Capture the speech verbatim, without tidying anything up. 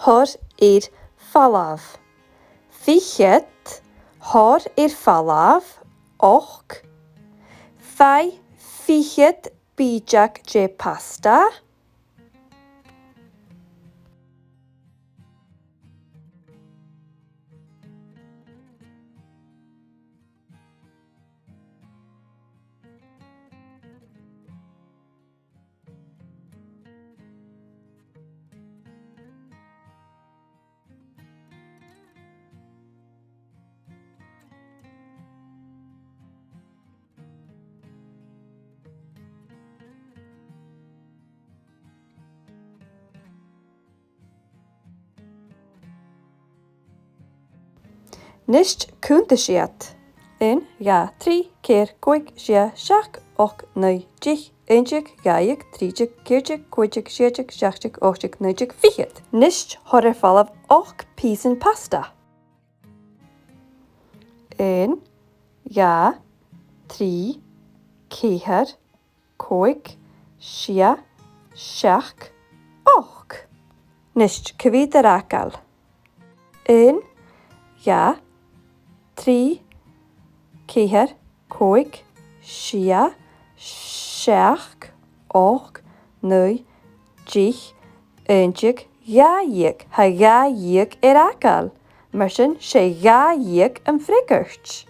Thoir air falbh. Fichead, thoir air falbh, ochd. Faigh fichead bìdeag de phasta. A-nis cunntaidh sinn iad. Aon, dhà, trì, ceithir, còig, sia, seachd, ochd, naoi, deich, aon deug, dhà dheug, trì deug, ceithir deug, còig deug, sia deug, seachd deug, ochd deug, naoi deug, fichead. A-nis thoir air falbh ochd pìosan pasta. Aon, dhà, trì, ceithir, còig, sia, seachd, ochd. A-nis, cia mheud a th' againn? Aon, dhà, trì, ceithir, còig, sia, seachd, ochd, naoi, deich, aon deug, dhà dheug. Tha dhà dheug air fhàgail. Mar sin, 's e dhà dheug am freagairt.